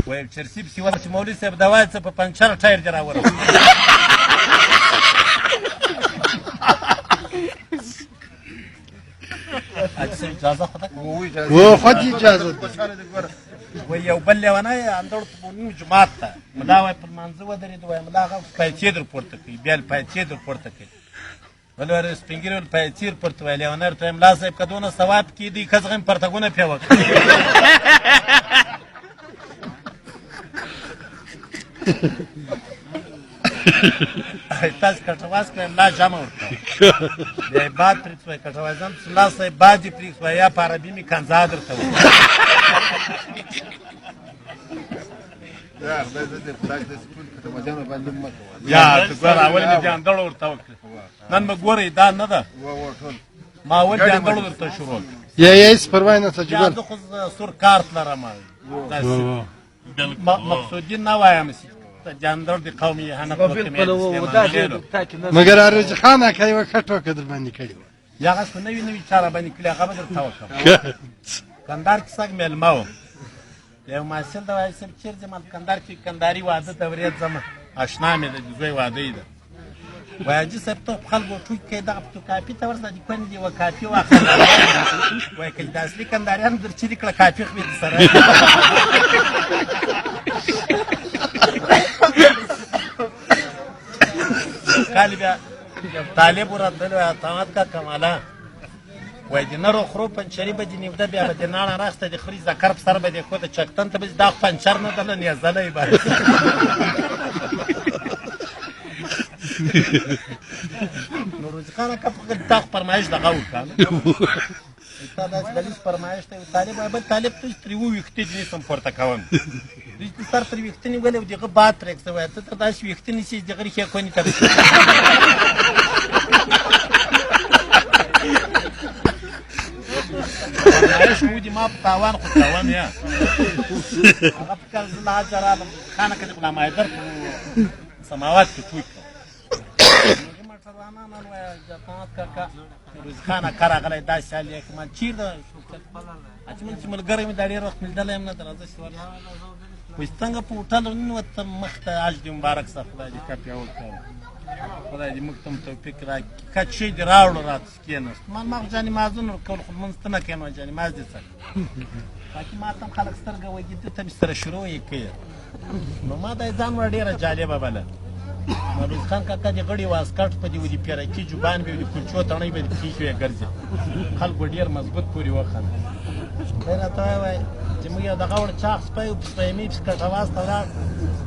وایي چرسي پسې ورته چې مولوي صاحب دا وایي څه په پنچر ټایر دې راورسېد. حاجي صاحب اجازه خو ده؟ و خو دې اجازه ده. وایي یو بل لیونی اندړ ته بونیم جومات ته، ملا وایي پر لمانځه ودرېد، وایي ملا هغه پایڅې در پورته کوي، بیا پایڅې در پورته کوي. بل ور سپین ږیري ول پایڅې ور پورته وایي، لیونی ورته وایي ملا صاحب که دونه ثواب کېدی ښځه هم پرتګونه پرې وکړه. تاسو کټواز کړئ ملا جمع ورکړه، بیا یې باد پرې سوی کټوازم ملا صاحب باد یې پرې سوی، یا په عربي مې کنځا درته وکړه. یا ته ګوره اول مې د اندړو ورته وکړه، نن به ګورئ دا نه ده، ما اول د اندړو درته شروع کړه. یا یا هېڅ پروا نه څه یا جګر زه خو سور کارت لرم، مقصودي نه وایم چې جاندړ د قوم یې هنه مګر عروج خان اکا یوه ښه ټوکه در باندې کړې وه. یا هغه څه نوي نوي چا راباندې کړي، هغه به درته وکړم. کندهار کې سږ مېلمه وم، یو محصل ده وایي صاحب چېرې ځم؟ کندهار کې کندهاري واده ته ورېد ځم، اشنا مې ده، د زوی واده یې ده. وایي حاجي صاحب ته خو خلکو ټوکې کوې، دغه فوټوکاپي ته ورسه د کونډې یوه کاپي واخله. وایي که د اصلي کندهاریانو در چیرې کړه کاپي خو مې در سره. کال بیا یو طالب ورته وایي اعتماد کا کماله، وایي د نرو خرو پنچري به دې نیوده، بیا به دې ناړه راخسته د خري ذکر په سر به دې ښوده چکتن ته به دا پنچر نه ده نه نیزلی به. نو روزي خان اکا په تا خو فرمایش دغه وکړه، تا داسې غلیظ فرمایش ته یو طالب وایي بل طالب ته چې ترې وویښتې دې نیسم پورته کوم، دوی چې سر ترې ویښته نیولی او د هغه باد ترې کړه، وایي ته تر داسې ویښته نیسې چې د هغه ریښې کونې ته رسېږي. فرمایش مو دي ما په تاوان خو کوم یا هغه په کال زه له حجه راغلم، خانه که د غلام حیدر په سماوات کې ټوک کړ. موټروانان وایي جتات کاکا روزي خان اکا راغلی داسې حال یې کړم، چېرته چې مونږ چې ملګری مې دا ډېر وخت لیدلی یم نه ده، راځه چې ورشو. وایي څنګه په هوټل ننوتم، مخ ته حج دې مبارک شه، خدای دې ښه پیاوړ کړه، خدای دې موږ ته هم توفیق راکړي، ښه چای دې راوړو راته کېناست. ما خو جانمازونه ورکول، خو لمونځ ته نه کوې نو جانماز دې څه باقي ما ته هم خلک سترګه وږي، ده ته مې سره شروع یې کوي. نو ما دا ځان ور ډېره جالبه بله. مروز خان کاکا دې غړي واسکټ په دې ودي پیرکي جوبان به ودي کوچو تڼۍ به دې پښې شوې ګرځي، خلکو ډېر مضبوط پورې وخندل. دی راته وایي چې موږ یو دغه وړ چاغ سپی و، په سپیمې پسې کټواز ته ولاړ،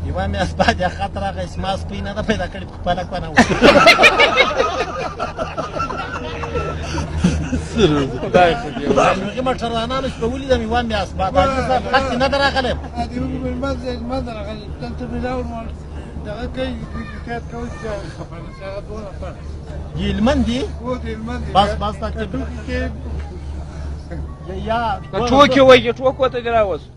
یوه میاشت بعد یې خط راغی چې ما سپی نه ده پیدا کړې، په خپله کونه وه. خدای خو دې هغې موټروانانو چې به ولیدم یوه میاشت بعد حاجي صاحب خط دې نه ده راغلی. دغه کوي حکایت کوي چې خفه نه شي، هغه دوه نفر هلمند دي، هو د هلمند دي. بس بس دا ټوکې یا ټوکې وایي، ټوکو ته دې راوست.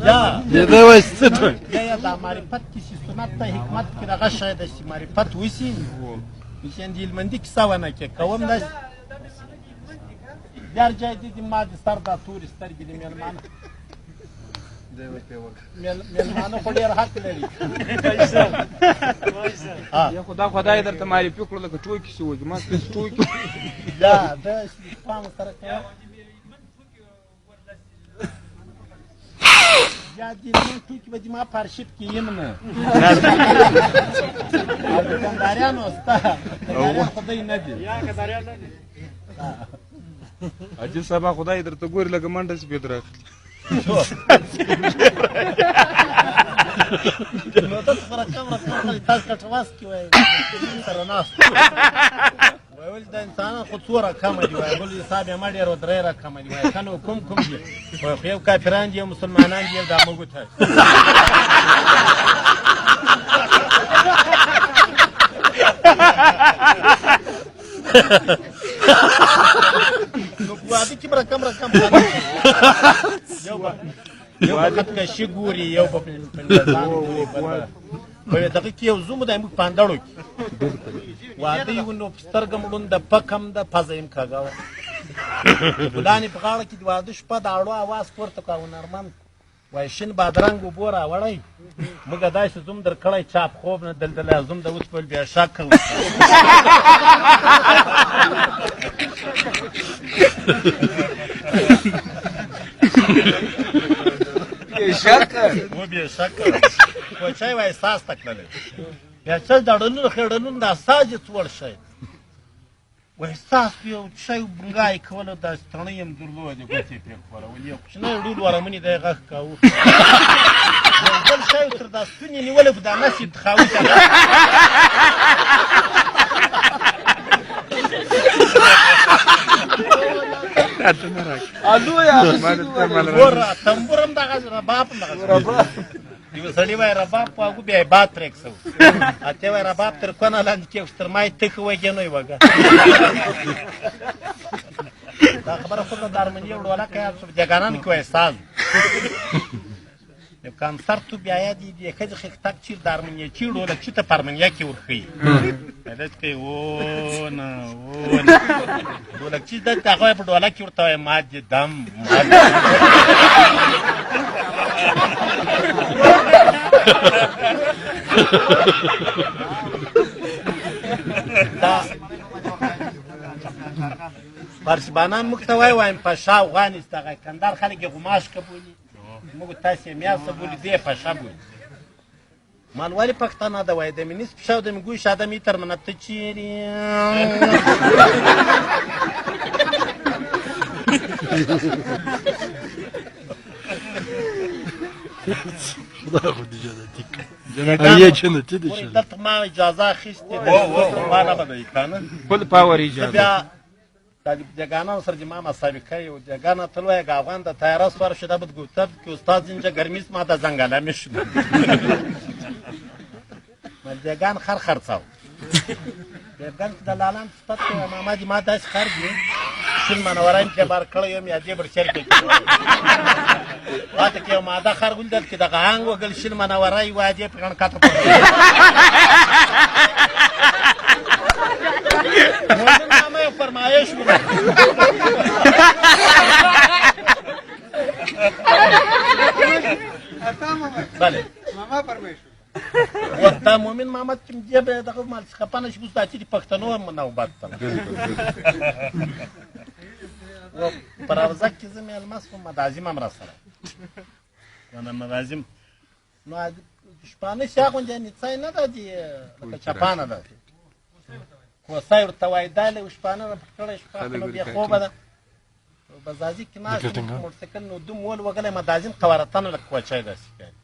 یا دې وایي څه ټوکې؟ یا یا دا معرفت کې چې سنت ته حکمت کې دغه شی دی چې معرفت وشي، چې د هلمندي کیسه ونه کې کوم داسې یار جای دې ما د سر دا تورې سترګې دې مېلمانه مېلمانه خو ډېر حق لري. یا خدا خدای درته معرفي کړو لکه ټوکې چې وایي، ما څه ټوکې. یا دا پام سره کوه. یا دې نن ټوکې به دې ما په ارشیف کې یم نه، او د کندهاریانو سته، کندهاریان خو دی نه دي. حاجي صاحب خدای درته ګوري لکه منډه چې پرې دراخلي. نو تاسو سره کم رقم خلک تاسو کټواز کې وایي سره ناست وایي، ولې دا انسانان خو څو رقمه دي؟ وایي بل حساب یې مه ډېر درې رقمه دي. وایي ښه نو کوم کوم دي؟ وایي خو یو کافران دي، یو مسلمانان دي، یو دا موږ ته. نو په واده کې به رقم رقم خلک یو به خطکشي ګوري، یو به پنډزان ګوري، بل به په دغه کې یو زوم دی موږ په اندړو کې واده یې نو په سترګه مو ړوند ده، پک هم ده، پزه یې هم کږه وه. ګلان یې په غاړه کې د واده شپه د اړو اواز پورته کړه، هنرمند وای شین بادرنګ اوبو راوړی، موږ داسې زوم درکړی چاپ خوب نه دلدلی، زوم د اوس په بیا شک کوو. و بې شکه کوچی وای ساز ته تللی، بیا څه دړلونه خېړلونه دا ساز یې څوړ شی. وای ساز یو شی بنګا یې کوله، داسې تڼۍ یې هم درلودې، ګوتې یې پرې ښورولې، یو کوچنی ډول ورمنې دی غږ کاوه. یو بل شی تر دا ستونې نیولی په دا نس یې تخاوه. تنبور هم دغه رباب هم دغه یو سړي وای رباب په هغو بیا یې باد ترې کسو، اتې وای رباب تر کونه لاندې کېښود، تر ما یې تښه وږې نه وږه. دا خبره خو د ارمنیې ډولکه یاد شو، جګانان کې وای ساز یو کنسرت تو بیا یاد دي ښځې خښتک چیر د ارمنیې چیر ډولک چې ته په ارمنیا کې ورښیي، داسې کوي و نه و نه ډولک چې دلته هغه په ډولک کې ورته وایي ما دې دم ما دا پارسبانان موږ ته وایي وایم پشه افغانست، دغه کندهار خلک یې غوماشکه بولي، موږ تاسې یې میاسه بولي، دی یې پشه بولي. مال ولې پښتانه ده وایي د مینیس پښه او د میګوی شاده مې تر منه ته چیرې خدای خو دې جنتي کړي. یې جنتي دي. دلته ما اجازه اخیستې ده، ما نه به دی که نه فل پاور اجازه. بیا د جگانان سره ما مسابقه یو جگانه تل وایي افغان د طیاره سوار شده بود گفتد که استاد اینجا گرمی است ما در ځنګله میشدم. مال جگان خر خرڅاو، بیرګان چې دلالان صفت کوي، ماما دې ما داسې خر دی شل منورایم کې بار کړی یم، یا دې بر چر کې پاتې کې یو ماده خر ولیدل چې دغه هنګ وګل شل منورای وای دې په کته مومن ماما یو فرمایش وکړ. بله ماما فرمایش وتا مومن ماما چې دې به دغه مال څخه پنه شي، اوس دا چې پښتنو هم نوبت ته و پر ارزک کې زه مېلمه سوم، مدازم هم راسره ونه مدازم نو شپانه شا غوندې نیڅای نه ده دي لکه چپانه ده، کوسای ورته وایي دا له شپانه نه پټ کړی، شپه خو نو بې خوبه ده. بزازي کې ناست موټرسایکل نو دوم ول وګلی مدازم قوارتنه لکه کوچی داسې ښکاري.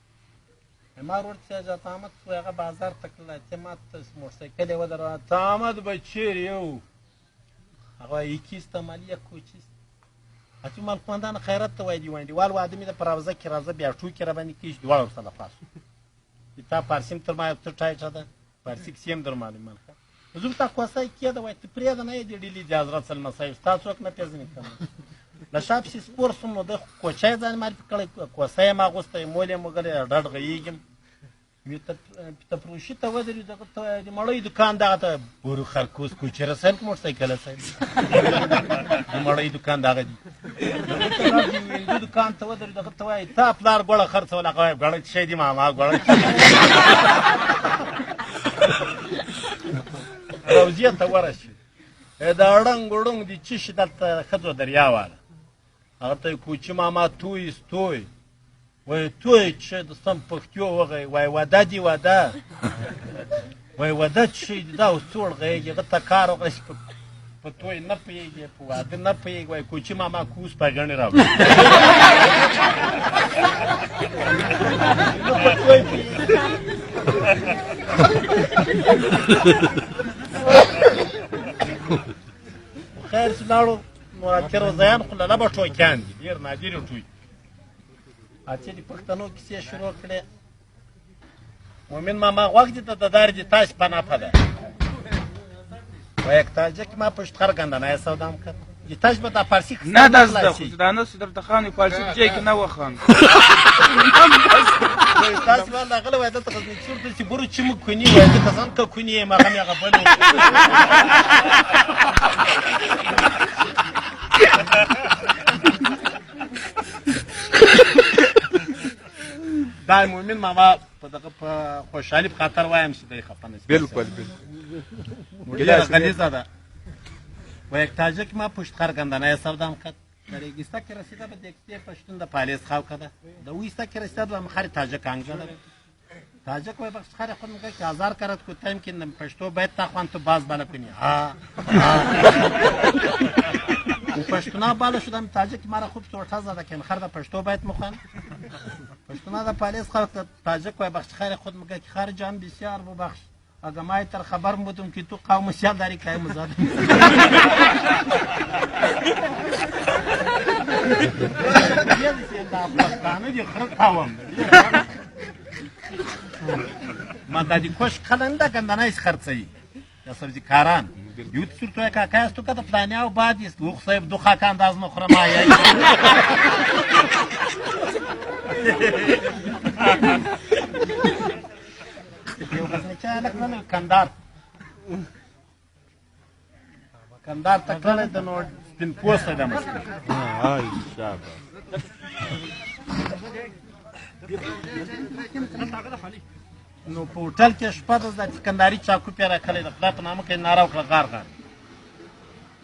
ما ورور چې حضرت احمد سو هغه بازار ته تللی، چې ما ته موټرسایکل یې ودروه، ته احمد به چېرې یو؟ هغه وایي کیسته مالیه کوچیست اچو مال قومندان خیرت ته وایي دی وانډیوال واده مې ده په راوزه کې راځه، بیا ټوکې راباندې کوي چې دواړه ورسره پاسو تا پارسیم تر ما یو څه ټایټه ده، پارسي کیسې هم در معلومه ښه زه تا کوسای کېده وایي ته پرېږده نه یې دې ډیلي دي حضرت سلمه صاحب ستا څوک نه پېژني که نه له شا پسې سپور سوم، نو دی کوچی ځان معرفي کړی، کوسه یې ما اغوستی، مول یې موږلی ډډ غویږم وی تفروشي ته ودرېد، دغه ته د مړۍ دکان دغه ته بورو خرکوس کوچي رسیل که موټرسایکل رسیل د مړۍ دکان دغه دی، هندو دکان ته ودرېد، دغه ته وایي تا پلار ګوړه خرڅوله، هغه وایي ګوړه څه شی دي ماما ګوړه روضې ته ورسېد، دا ړنګ ړونګ دي چې شي دلته ښځو دریا واله، هغه ته کوچي ماما توی ستوی وای توی چې د سم پښتو وغی وای واده دی واده وای واده چې دا اوس څوړ غویږي، هغه ته کار وکړه چې په توی نه پوهېږي په واده نه پوهېږي، وای کوچي ماما کوس پګڼې راوړي په توی پوهېږي. خیر چې لاړو نو راتېرو ځایان خو له لبه ټوکیان دي، ډېر نادرې ټوکي. اچې د پښتنو کیسې شروع کړې، مومن ماما غوږ دې ته ددار دې تاسې په نفع ده. وایي تاجک ما پشت خرګنده نه سودام کړ دې تاسې به دا فارسي نه دا زده خو دا نه درته خان فارسي په ځای کې نه وخان تاسې به راغلی وای دلته غزني چور ته چې برو چې موږ کوني وای دلته ځان که کوني یم هغه مې هغه بل خدای مؤمن ماما په دغه په خوشحالي په خاطر وایم چې دی خفه نه شي. بالکل بالکل. ډېره غلیظه ده. و یک تاجک ما پشت خرگندنه سودام کرد. در ریگستا که رسیده به دکته پشتون د پالیز خاو کده. د ویستا که رسیده به مخر تاجک انگ زده. تاجک وای بخش خر خود میگه که هزار کرد کو تایم که پشتو باید تا خوان تو باز بالا کنی. ها و پشتونا بالا شدم تاجک مرا خوب سورتا زده که خر د پشتو باید مخوان. پشتونا د پالیز خاو کده. تاجک وای بخش خر خود میگه که خر جان بسیار ببخش. اگه ما تر خبر بودم که تو قوم سیال داری که مزاد. ما د دې کوش کلنده ګندنه یې خرڅوي یا سبزي کاران یو څور توی کاکا است تو که د فلانیا او باد است وخ صاحب دو خاک انداز نه خورم آیا. یو غزنیچه هلک نه کندهار کندهار ته تللی د نو سپین پوسته ده مسکین. نو په هوټل کې شپه ده د کندهاري چاکو پې راکړی د خدای په نامه کې ناره وکړه غار غار.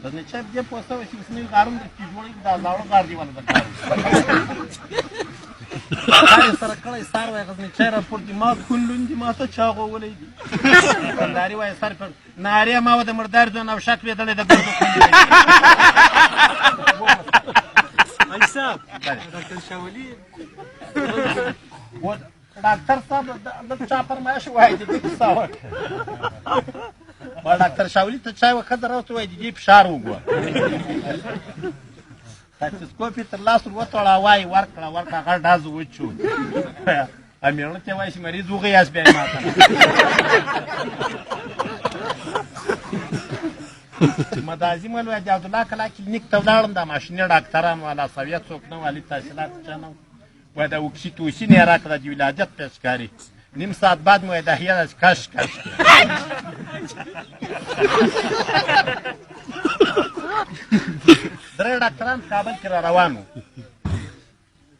غزنیچه دې پوسته وه چې اوس نوي غارونه درکې جوړوي دا زاړه غار دی وله د کار کار یې سره کړی سار وایي غزنیچه راپورتي ما کون لوندي ما ته چا غوولی دي. کندهاري وایي سر پر نارې ما وه د مردار ځوان او شک لوېدلی د ګردو خوندي. صاحب ډاکټر شاولي ډاکټر صاحب د چا فرمایش وایي د دې قصه وکړه. ما ډاکټر شاولي ته چای وښځه راوسته وایي د دې فشار وګوره. تسکوپ یې تر لاس ور وتړه وایي ورکړه ورکړه هغه ډز وچو. مېړه ته وایي چې مریض وغیاست بیا یې ماته. مدازي مل وایي د عبدالله کلا کلینیک ته ولاړم دا ماشیني ډاکټران والا سویه څوک نه والي تحصیلات چا نه وایي د اوکسیتوسین یې راکړه د ولادت پیشکاري. نیم ساعت بعد مو وایي د هیه داسې کش کش کړه. درې ډاکټران کابل کې را روان وو.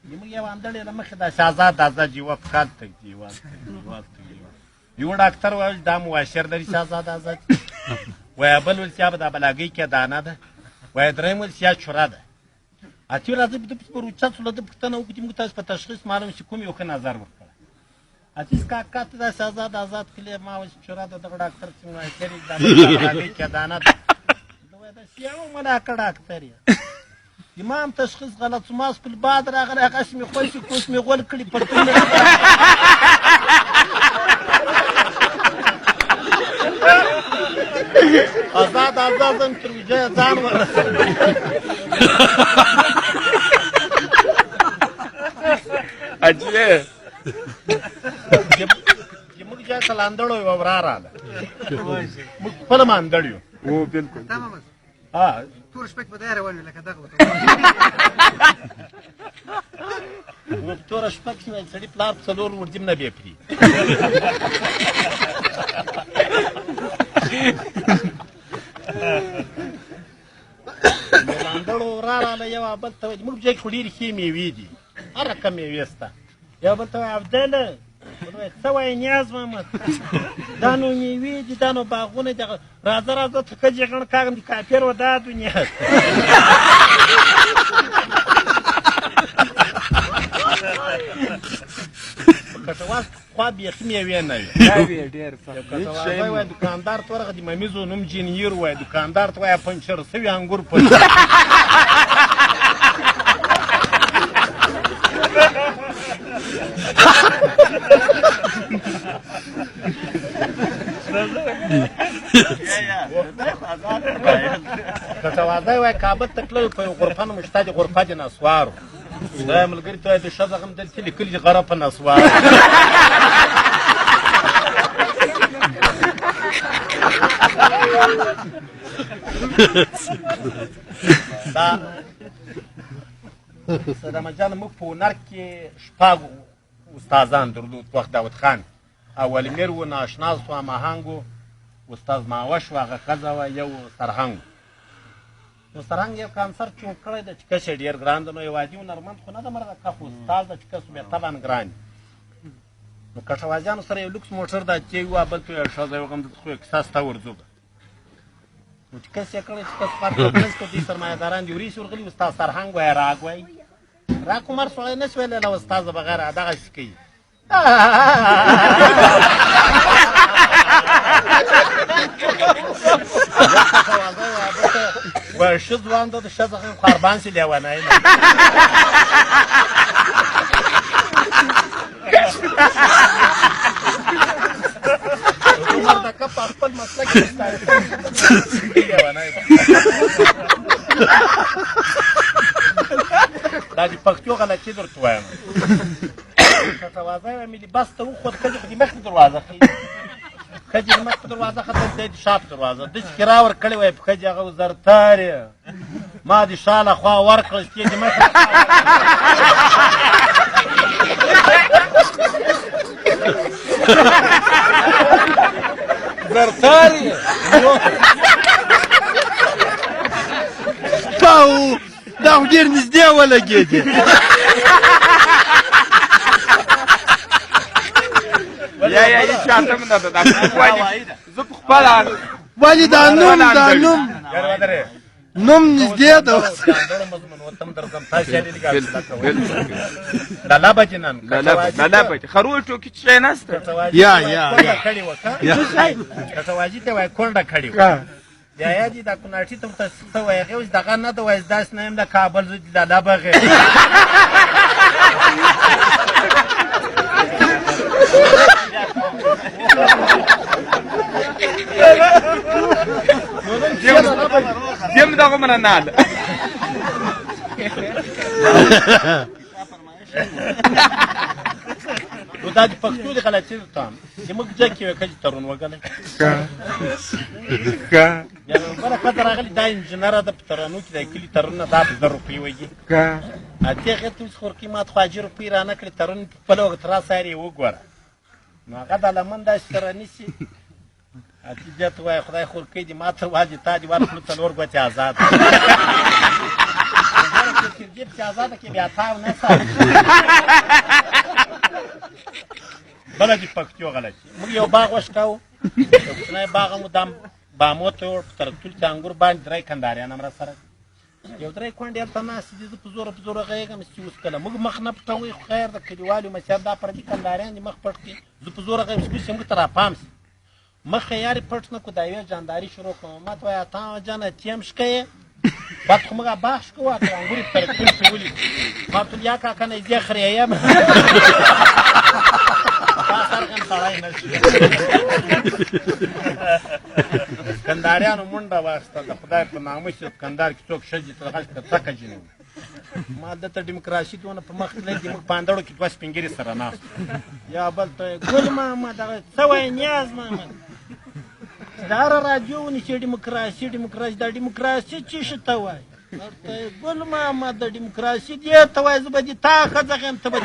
زموږ یو اندړ یې له مخې داسې ازاد ازاد یوه پښه هلته ږدي یوه هلته ږدي یوه هلته ږدي. یو ډاکټر وایي دا مؤشر لري چې ازاد ازاد. وایي بل ویل چې یا به دا بلاګۍ کې دانه ده. وایي درېیم ویل چې یا چوره ده. اتیو راځي په ده پر اوچت شو له ده پوښتنه وکړو چې موږ تاسو په تشخیص معلوم شي کوم یو ښه نظر ورکړی. عزیز کاکا ته داسې ازاد ازاد کلی ما ویل چې چوره ده دغه ډاکټر چې مؤشر دا بلاګۍ کې دانه ده. ده وایي داسې یو ملاکه ډاکټر یې. امام تشخیص غلط شو ما خپل باد راغلی هغه مې خوشې کوس مې غول کړي پرتون مې ازاد ازاد ځم تر وجایه ځان ورسوم. عجیبه چې موږ ځای ته لاندړو یوه ورا راغله. موږ خپله ماندړ یو. هو بالکل. ها ټول شپه کې به دا روان وي لکه دغه ورته. توره شپه کې وایي سړي پلار په څلور ورځې نه بیا پرېږدي. لاندړو ورا راغله یو بل ته وایي موږ ځای کې خو ډېرې ښې مېوې دي هر رقم مېوې شته. یو بل ته وایي عبدله څه وایي نیاز محمد دا نو مېوې دي دا نو باغونه دي راځه راځه ته ښه جغڼ کاږم دي کافر وه دا دنیا. کټواز خوا بیخي مېوې نه وې. ډېر یو کټوازی وایي دوکاندار ته ورغی د ممیزو نوم جنیر وایي دوکاندار ته وایي پنچر سوي انګور پنچر. کټوازی وایي کابل ته تللی په یو غرفه نوم شته د غرفه د نسوارو. دا ملګري ته وایي د ښځه هم دلته لیکلي دي غره په نسوارو. دا صدمه جان موږ په هنر کې شپږ استادان درلود وخت داود خان اولمیر و ناشناس و هماهنګ و استاد ماوش و هغه ښځه وه یو سرهنګ. نو سرهنګ یو کانسرت جوړ کړی دی چې کش یې ډېر ګران دی نو یو عادي هنرمند خو نه ده مرغه که خو استاد ده چې کس بیا طبعا ګران دی. نو کټوازیانو سره یو لوکس موټر دا چې یو بل ته یو ښځه یو غم د خو احساس ته ورځو. نو چې کس یې کړی چې کس فرق کړی چې دوی سرمایهداران دي وري ورغلي استاد سرهنګ وایي راګ وایي راک عمر سړی نه شي ویلی له استاده بغیر دغسې کوي. وایي ښه ځوان ده د ښځه قربان شي لیونی نه. عمر د کپ خپل مسلک کې لیونی. دا د پښتو غلطي درته وایم. کټوازی مې لباس ته وخوت، ښځې خو دې مخ په دروازه ښیي، ښځې د مخ په دروازه ختل، دی د شا په دروازه داسې کرا ورکړې وای په ښځې هغه زرتارې ما د شا له خوا ورکړل چې د مخ زرتارې پاو دا خو ډېر نږدې ولګېدې. یا یا هیڅ چاته هم نه ده دا زه په خپله ولې دا نوم دا نوم نوم نږدې ده. لالا بجې خرو ټوکې چې شی نشته. یا یا یا کټوازي ته وایي کونډه کړې وه. بیا یا دي دا کوناټي ته ورته څه وایي هغې اوس دغه نه ده وایي داسې نه یم د کابل زه دي لالا بغې. جیم دغومره نه ده. نو دا د پښتو د غلطي درته وایم چې موږ جګ کې وې ښځې ترون وګلی. بیا بله ښځه راغلې دا انجینره ده په ترانو کې د کلي ترونه دا په 1000 روپۍ وږي. اتې هغې ته ویل خورکۍ ما ته خو حاجي روپۍ رانه کړې ترون په خپله وخت راسه یې وګوره. نو هغه دا لمن داسې سره نیسي اتې بیا ته وایي خدای خورکۍ دې ما ته وازې تا دې ورکړو 4 ګوتې ازاده چې دې پسې ازاده کړې بیا تاو نه ساتي. بله د پښتو غلطي موږ یو باغ وشکاوه، یو کوچنی باغ مو دم بامو ته یوړ په ترکتول کې انګور باندې 3 کنداریان هم راسره یو 3 کونډې هلته ناستې دي. زه په زوره په زوره غږېږم چې اوس کله موږ مخ نه پټوي خو خیر د کلیوالو مسیار دا پردي کنداریان دي مخ پټ کړي. زه په زوره غږېږم چې اوس یې موږ ته راپام سي مخ یې یارې پټ نه کړو. دا یوې جانداري شروع کړم ما ته وایي عطا جانه تیم شکه یې بد خو موږ باغ شکو هغه انګور یې په ترکتول کې ولید. ما ورته ویل یا کاکا نږدې خرېیم دا سرغم سړی نه شي. کنداریانو منډه واخیسته د خدای په نامه چې په کندهار کې څوک ښځې ته غږ ته څکه جنوي. ما دلته ډیموکراسي دونه په مخ تللې دي موږ په اندړو کې 2 سپینږیري سره ناست یا بل ته ګل محمد هغه څه وایي نیاز محمد دا هره راډیو ونیسي ډیموکراسي ډیموکراسي دا ډیموکراسي څه شي ته وایي؟ ورته ګل محمد د ډیموکراسي دې ته وایي زه به دې تا ښځه ښیم ته به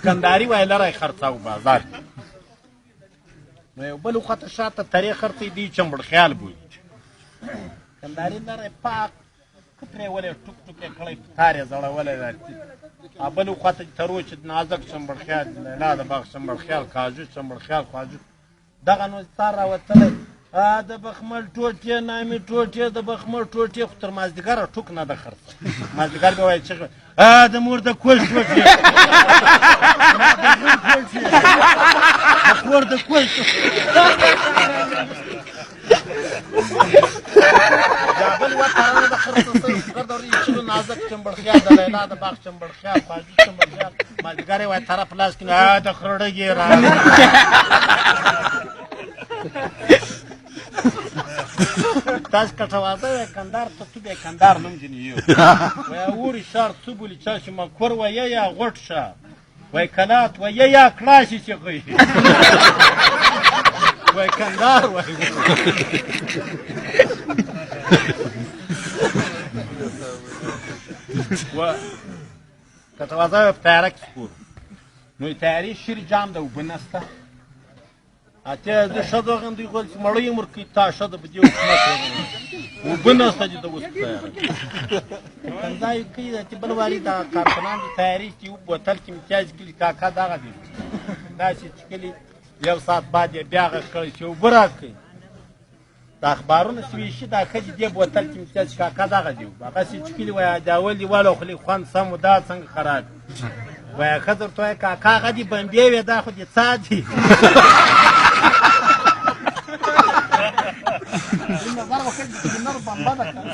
کندهاري وایي لری خرڅاو بازار کې. نو یو بل خواته شاته ترې خرڅوي دوی چمبړخیال بولي. کندهاري لری پاک پرې ولې ټوک ټوک یې کړی په تار یې ځړولی دی. بل خواته ترو چې نازک چمبړخیال لیلا د باغ چمبړخیال کاجو چمبړخیال خواجو دغه نو تار راوتلی د بخمل ټوټې نامې ټوټې د بخمل ټوټې خو تر مازدیګره ټوک نه ده خرڅه. مازدیګر به وایي چغه د مور د کوش ټوټې د خور د کوش دا بل یوه ترانه ده خرڅه سوې ګرده ورځ یې چغه نازک چمبړخیال د لیلا د باغ چمبړخیال خواجو چمبړخیال مازدیګر یې وایي تره په لاس کې د خرړګې راغله. تاسو کټوازه وای کندهار ته تو بیا کندهار نوم دې نیو وای اوري ښار څه بولي چا چې مکور وایي یا غوټ ښار وای کلات وایي یا کړاشي چې غوي وای کندهار وای. و کټوازه په تیاره کې سپور نو تیارې شیر جام د اوبه نسته. اته د ښځو غوندې غول چې مړی یې ورکړي، تا ښځه په دې حکومت راغلې. اوبه نشته چې د اوس په تیاره کې. کنځای کوي چې بل واري دا کارکنان د تیارې چې یو بوتل کې امتیاز کړي، کاکا دغه دی داسې چې کلي یو ساعت بعد یې بیا غږ کړی چې اوبه راکړئ. دا اخبارونه چې ویشي دا ښځې دې بوتل کې امتیاز چې کاکا دغه دی، هغسې چې کلي وایي دا ولې والو خولې خوند سم و، دا څنګه خراب دي؟ وایي ښځه ورته وایي کاکا هغه دې بمبې وې، دا خو دې څا دي. نظر وکړ چې نر بمبه ده که نه.